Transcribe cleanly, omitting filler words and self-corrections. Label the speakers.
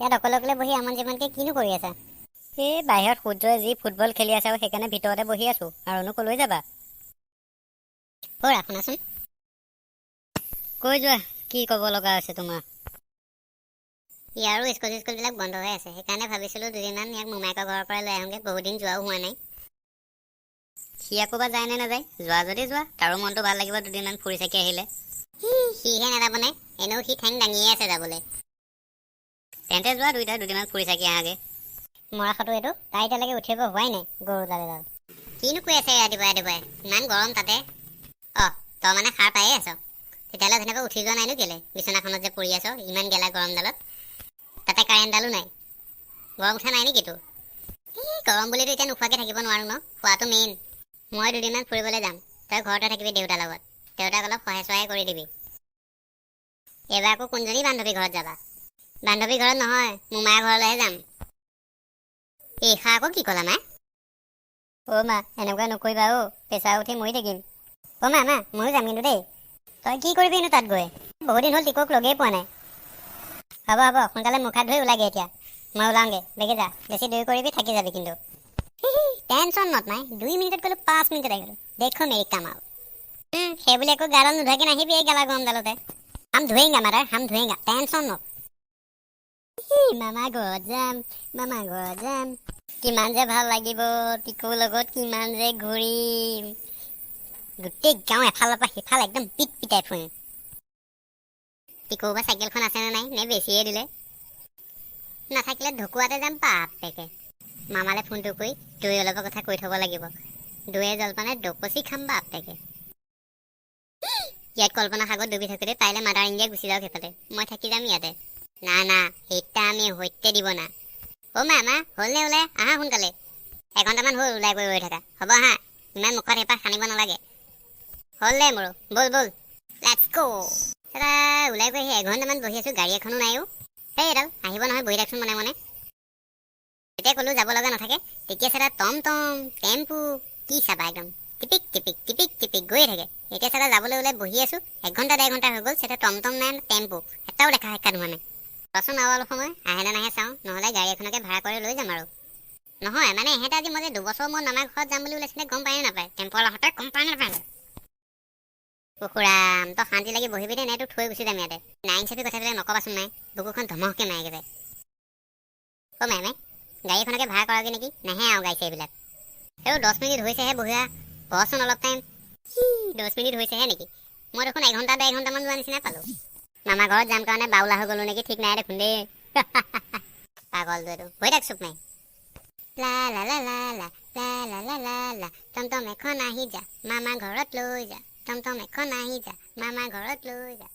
Speaker 1: ইয়াত অকলে অকলে বহি আমন জীৱনকে কিনো কৰি আছা? এই বাহিৰত সূৰ্যই যি ফুটবল খেলি আছে আৰু সেইকাৰণে ভিতৰতে বহি আছো। আৰুনো কলৈ যাবা? অ'ৰা, শুনাচোন। কৈ যোৱা, কি ক'ব লগা আছে তোমাৰ? ইয়াৰো স্কুল চিস্কুলবিলাক বন্ধ হৈ আছে, সেইকাৰণে ভাবিছিলোঁ দুদিনমান ইয়াক মোমায়েকৰ ঘৰৰ পৰা লৈ আহোঁগৈ। বহুত দিন যোৱাও হোৱা নাই। সি আকৌ বা যায় নে নাযায়। যোৱা যদি যোৱা, তাৰো মনটো ভাল লাগিব দুদিনমান ফুৰি চাকি আহিলে। সিহে নাযাবনে? এনেও সি ঠেং দাঙিয়ে আছে যাবলৈ। তেন্তে যোৱা, দুইটা দুদিনমান ফুৰি চাকি আহাগৈ। মৰাশটো এইটো, তাই এতিয়ালৈকে উঠিব হোৱাই নাই। গৰুডাল এডাল কিনো কৈ আছে ৰাতিপুৱাই ৰাতিপুৱাই, ইমান গৰম তাতে। অ, তই মানে সাৰ পায়ে আছ তেতিয়াহ'লে? ধুনীয়াকৈ উঠি যোৱা নাইনো কেলে? বিচনাখনত যে পৰি আছ ইমান গেলা গৰমডালত, তাতে কাৰেণ্টডালো নাই। গৰম উঠা নাই নেকি তোৰ? এই গৰম বুলিতো এতিয়া নোখোৱাকৈ থাকিব নোৱাৰো ন, খোৱাটো মেইন। মই দুদিনমান ফুৰিবলৈ যাম, তই ঘৰতে থাকিবি দেউতাৰ লগত। দেউতাক অলপ সহায় চহায় কৰি দিবি। এইবাৰ আকৌ কোনজনী বান্ধৱী ঘৰত যাবা? বান্ধৱী ঘৰত নহয়, মোমাইৰ ঘৰলৈহে যাম। এইষা আকৌ কি ক'লা মাই? অ' মা, এনেকুৱা নকৰিবা অ', প্ৰেছাৰ উঠি মৰি থাকিম। অ' মা, মা, ময়ো যাম কিন্তু দেই। তই কি কৰিবিনো তাত গৈ? বহুত দিন হ'ল টিকক লগেই পোৱা নাই। হ'ব হ'ব, সোনকালে মুখ হাত ধুই ওলাগে এতিয়া। মই ওলাওঁগে, বেগে যা। বেছি দেৰি কৰিবি, থাকি যাবি কিন্তু। টেনচন not নাই। 2 মিনিটত গ'লো, 5 মিনিটত আহিলোঁ। देखो मेरी कमाल। সেইবুলি আকৌ গাডাল নোধোৱাকৈ নাহিবি এই গেলা গৰমডালতে। हम धोएंगा মাদাৰ, हम धोएंगा, টেনচন not. মামা ঘৰত যাম, মামা ঘৰত যাম, কিমান যে ভাল লাগিব। টিকুৰ লগত কিমান যে ঘূৰিম, গোটেই গাঁও এফালৰ পৰা সিফাল একদম পিট পিটাই ফুৰিম। টিকু বা চাইকেলখন আছে নে নাই, নে বেছিয়ে দিলে? নাথাকিলে ঢকুৱাতে যাম বাপেকে। মামালে ফোনটো কৰি দৈ অলপৰ কথা কৈ থ'ব লাগিব। দৈয়ে জলপানে দকচি খাম বাপেকে। ইয়াত কল্পনা সাগৰত ডুবি থাকোঁতে পাৰিলে মাদাৰ ইণ্ডিয়া গুচি যাওক সেইফালে, মই থাকি যাম ইয়াতে। না না, সেইটা আমি সৈতে দিব না। অ' মা, মা, হ'ল নে ওলাই? আহা সোনকালে। এঘণ্টামান হ'ল ওলাই গৈ ৰৈ থাকা। হ'ব, আহা। ইমান মুখত সেইপাহ সানিব নালাগে। হ'ল দে মোৰো, ব'ল ব'ল, let's go। দাদা, ওলাই গৈ আহি এঘণ্টামান বহি আছোঁ, গাড়ী এখনো নাই অ'। সেই এডাল আহিব নহয়, বহি থাকচোন মনে মনে। যেতিয়া ক'লো যাব লগা নাথাকে, তেতিয়া চালা টম টম টেম্পু কি চাবা, একদম টিপিক টিপিক টিপিক টিপিক গৈয়ে থাকে। এতিয়া চালা যাবলৈ ওলাই বহি আছোঁ, এঘণ্টা 1.5 ঘণ্টা হৈ গ'ল, সেটা টমটম নাই, টেম্পু এটাও দেখা সাক্ষাৎ হোৱা নাই। ৰচোন আৰু অলপ সময়, আহে নে নাহে চাওঁ, নহ'লে গাড়ী এখনকে ভাড়া কৰি লৈ যাম আৰু। নহয় মানে এহেঁতে আজি মই যে 2 বছৰ মই মামাৰ ঘৰত যাম বুলি ওলাইছিলে, গম পায় নে নাপায়? টেম্পোৱালাহঁতে গম পায় নে নাপায়? পৰশুৰাম, তই শান্তি লাগি বহিবি দে, নাই তোক থৈ গুচি যাম ইয়াতে। নাইন চাপি কথাবিলাক নকবাচোন মাই, বুকুখন ধমককে মাৰে একেবাৰে। অ' মাই মাই, গাড়ী এখনকে ভাড়া কৰাগে নেকি? নাহে আৰু গাড়ী চাড়ীবিলাক। আৰু 10 মিনিট হৈছেহে বহিয়া, বহচোন অলপ টাইম। 10 মিনিট হৈছেহে নেকি? মই দেখোন এঘণ্টা 1.5 ঘণ্টামান যোৱা নিচিনা পালোঁ। মামা ঘৰত যাম কাৰণে বাউলা হৈ গ'লো নেকি ঠিক নাই দেখোন দেই। পাগলটো এইটো, বহি থাক চুপ নাই। লা লা লা লা লা লা লা লা লা লা, টমটম এখন আহি যা, মামা ঘৰত লৈ যা। টমটম এখন আহি যা, মামা ঘৰত লৈ যা।